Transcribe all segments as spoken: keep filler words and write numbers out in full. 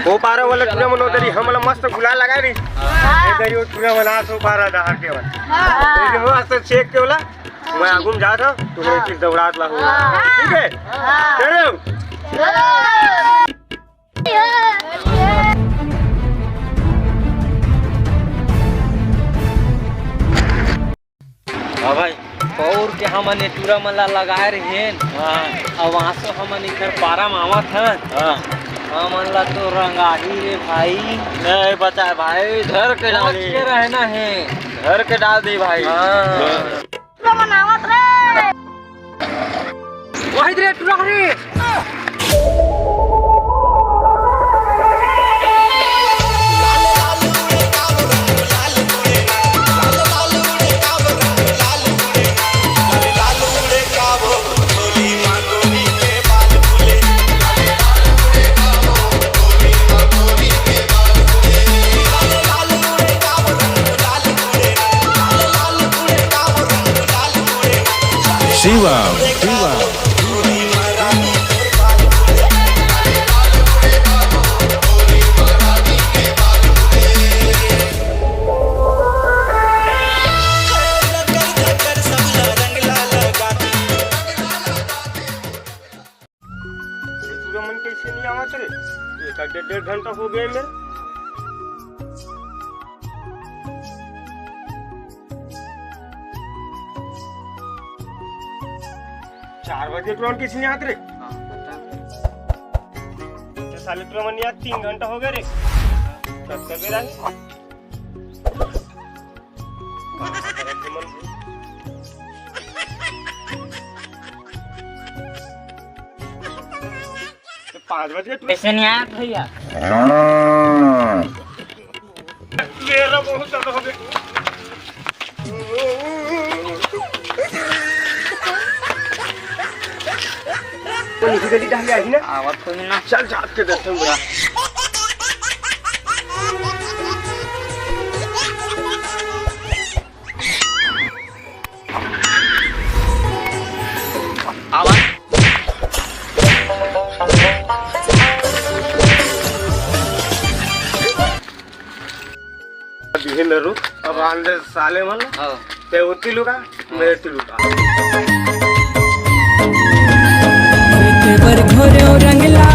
ओ पारा वाला टूरा मन ओदरी हमला मस्त गुलाल लगा रही। हाँ। ए दरी ओ टूरा मन आस ओ पारा डहर के वाला। हाँ। ओ जो हो आस चेक के वाला, मैं आगू में जात हूँ, तुमने हाँ। किस दौड़ात ला हुआ। हाँ। ठीक है? हाँ। चलो। चलो। हाँ भाई। पौर के हमन ए टूरा मन ला लगाए रहेन। हाँ। अब आसो हमन इधर पारा में आवत हन। हाँ। हमन ला तो रंगाही रे भाई। नहीं बचाए भाई, धर के बच डाली। के रहना है। धर के डाल दी भाई। हाँ। टूरा मन आवत रे। वही रे टूरा रे। शिवम, शिवम। ये टूरा मन कैसे नहीं आवत रे? एक डेढ़, डेढ़ घंटा हो गया मेरे। चार बजे टूरा मन कैसे नहीं आवत रे? हाँ, पता। तो साले टूरा मन यार तीन घंटा हो गया रे। कब तक बेरा है? पाँच बजे। कैसे नहीं आया भैया? मेरा बहुत ज्यादा हो गया। वो नीचे गली डाल आई ना। आवत कोई ना। चल, झाँक के देखते हैं बुरा। आवाज। बिहिन रुक, अब आन दे साले मन। हाँ। ते उती लुका, मैं उती लुका। बर घोरो रंगला,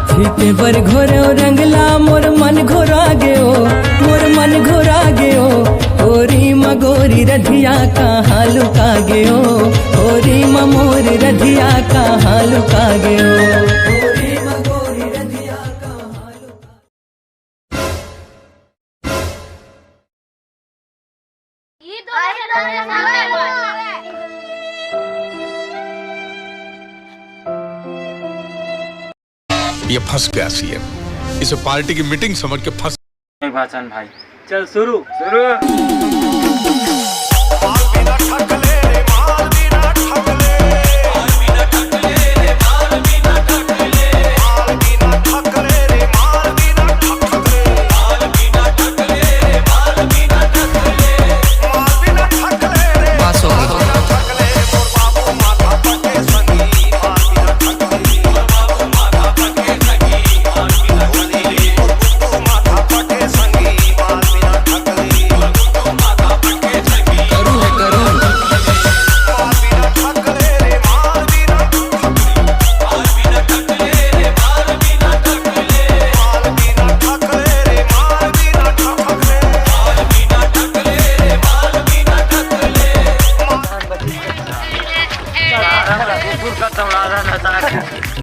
फीते बर घोरो रंगला, मोर मन घोरा गयो, मोर मन घोरा गयो। होरी म गोरी रधिया कहाँ लुका गयो, होरी म मोर रधिया कहाँ लुका गयो। ये फंस गया सीएम। इसे पार्टी की मीटिंग समझ के फंस। भाषण भाई, चल शुरू। शुरू।